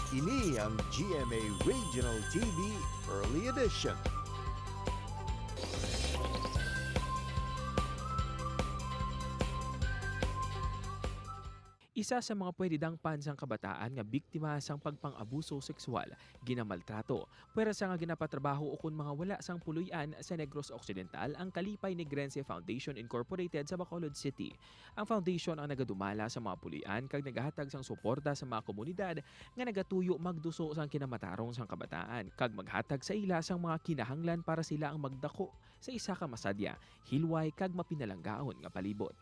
Ini ang GMA Regional TV Early Edition. Isa sa mga pwede dangpan sang kabataan nga biktima sang pagpang-abuso sexual, ginamaltrato, pwera sa nga ginapatrabaho o kung mga wala sang puluyan sa Negros Occidental ang Kalipay Negrense Foundation Incorporated sa Bacolod City. Ang foundation ang nagadumala sa mga pulian kag nagahatag sang suporta sa mga komunidad nga nagatuyo magduso sang kinamatarong sang kabataan kag maghatag sa ila sang mga kinahanglan para sila ang magdako sa isa ka masadya, hilway kag mapinalanggaon nga palibot.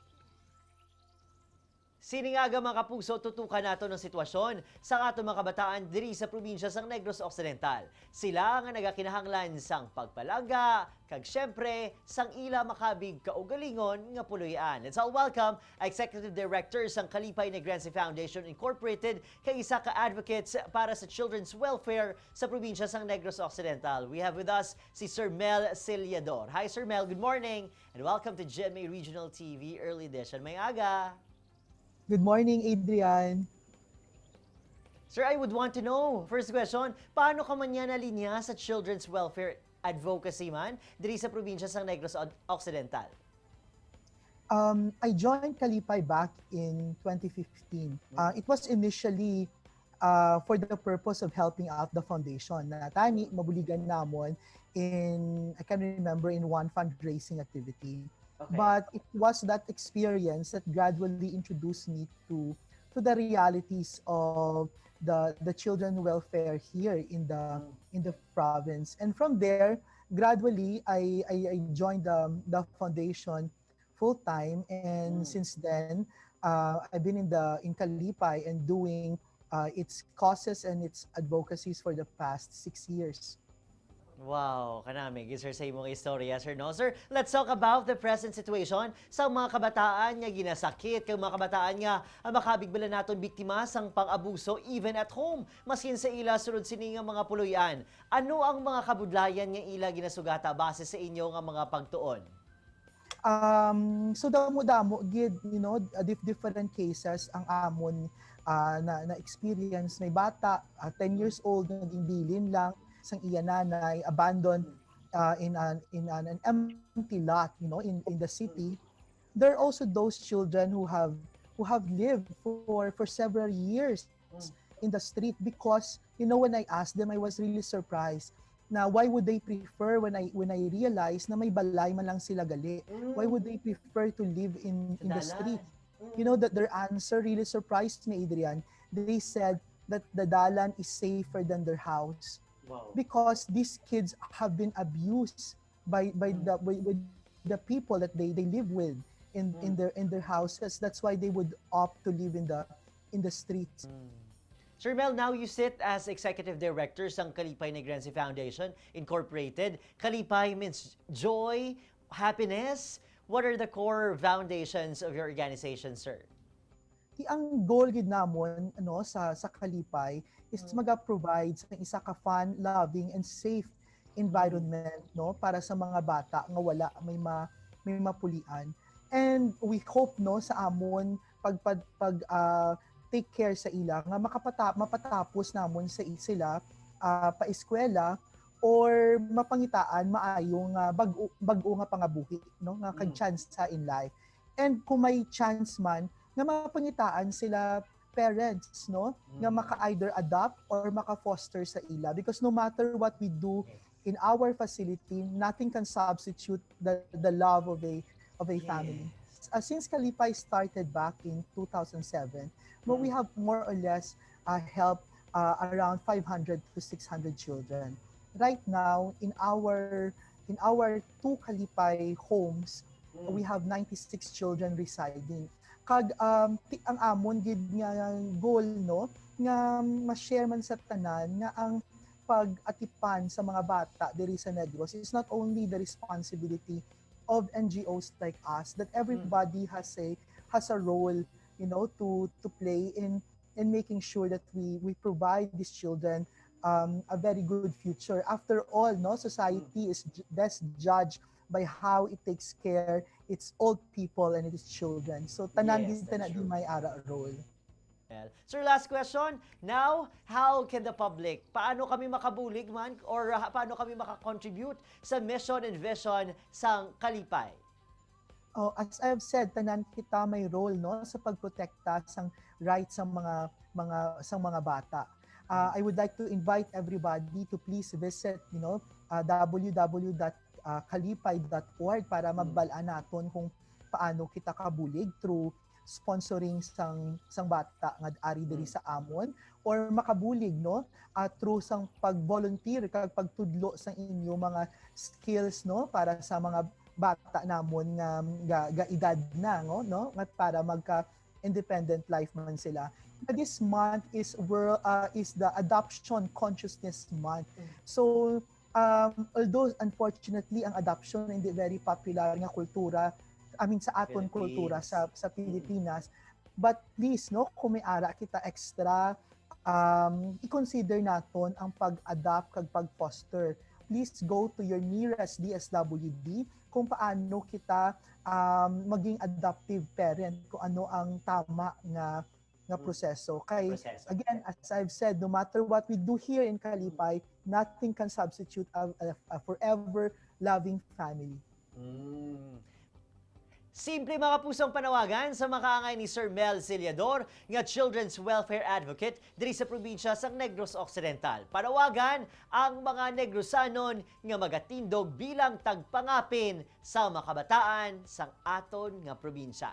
Siningaga, mga kapuso, tutukan nato ng sitwasyon sa ato mga kabataan diri sa probinsya sang Negros Occidental. Sila nga nagakinahanglan sang pagpalangga, kag syempre sang ila makabig kaugalingon nga puluyan. Let's all welcome Executive Director sang Kalipay Negrense Foundation Incorporated kay isa ka advocates para sa children's welfare sa probinsya sang Negros Occidental. We have with us si Sir Mel Siliador. Hi, Sir Mel, good morning and welcome to GMA Regional TV Early Edition. Maayong aga. Good morning, Adrian. Sir, I would want to know, first question, paano ka man yan nalinya sa children's welfare advocacy man diri sa probinsya sang Negros Occidental? I joined Kalipay back in 2015. It was initially for the purpose of helping out the foundation. Na tani, mabuligan namon in, I can remember, in one fundraising activity. But it was that experience that gradually introduced me to the realities of the children welfare here in the province. And from there, gradually I joined the foundation full time, and since then I've been in Kalipay and doing its causes and its advocacies for the past 6 years. Wow, kanami, sir, sa imong istorya, sir, no? Sir, let's talk about the present situation sa mga kabataan nga ginasakit, kag mga kabataan nga ang makabig bala naton biktima sang pang-abuso even at home, maskin sa ila sulod sini nga mga puluyan. Ano ang mga kabudlayan nga ila ginasugata base sa inyo nga mga pagtuon? So damo-damo gid, different cases ang amon na experience. May bata, 10 years old, naging bilin lang sang iya nanay, abandoned in an empty lot, in the city. There are also those children who have lived for several years in the street because when I asked them, I was really surprised na why would they prefer, when I realized na may balay man lang sila gali, why would they prefer to live in the Dalan. street? You know that their answer really surprised me, Adrian. They said that the dalan is safer than their house because these kids have been abused by the with the people that they live with in their houses. That's why they would opt to live in the streets. Sir Mel, now you sit as Executive Director sang Kalipay Negrense Foundation Incorporated. Kalipay means joy, happiness. What are the core foundations of your organization, sir? Ti ang goal gid namon ano sa Kalipay is maga-provide sa isa ka fun, loving and safe environment, no, para sa mga bata nga wala may mapulian. And we hope, no, sa amon pag take care sa ila nga mapatapos namon sa sila pa-eskwela or mapangitaan maayong bag-o nga pangabuhi, no, nga kag chance sa in life. And kung may chance man nga mapangitaan sila parents, no, nga maka either adopt or maka-foster sa ila, because no matter what we do in our facility, nothing can substitute the love of a family. Since Kalipay started back in 2007, well, we have more or less helped around 500 to 600 children. Right now, in our two Kalipay homes, we have 96 children residing. Kag ang amon gid nga goal, no, nga ma-share man sa tanan nga ang pag-atipan sa mga bata diri sa Negros is not only the responsibility of NGOs like us, that everybody has a role to play in making sure that we provide these children a very good future. After all, no, society is best judged by how it takes care its old people and its children. So tanan Yes, din that's tanan true. Di may ara role. Mel. Sir, last question. Now, how can the public, paano kami makabulig man or paano kami makakontribute sa mission and vision sang Kalipay? Oh, as I have said, tanan kita may role, no, sa pagprotekta sang rights sang mga sang mga bata. I would like to invite everybody to please visit www.kalipay.org para mabal-an naton kung paano kita kabulig through sponsoring sang bata nga ari diri sa amon or makabulig, no, through sang pag-volunteer kag pagtudlo sang inyo mga skills, no, para sa mga bata namon nga ga edad na, no, nga para magka independent life man sila. This month is the Adoption Consciousness Month. So although unfortunately ang adoption hindi very popular nga kultura, I mean, sa aton kultura sa Pilipinas, but please, no, kung may ara kita extra, i-consider naton ang pag-adopt kag pag-foster. Please go to your nearest DSWD kung paano kita maging adoptive parent, kung ano ang tama nga proseso kay Proseso. Again, as I've said, no matter what we do here in Kalipay, nothing can substitute a forever loving family. Simple, mga pusong, panawagan sa makaangay ni Sir Mel Siliador nga Children's Welfare Advocate diri sa probinsya sang Negros Occidental. Panawagan ang mga Negrosanon nga magatindog bilang tagpangapin sa makabataan sang aton nga probinsya.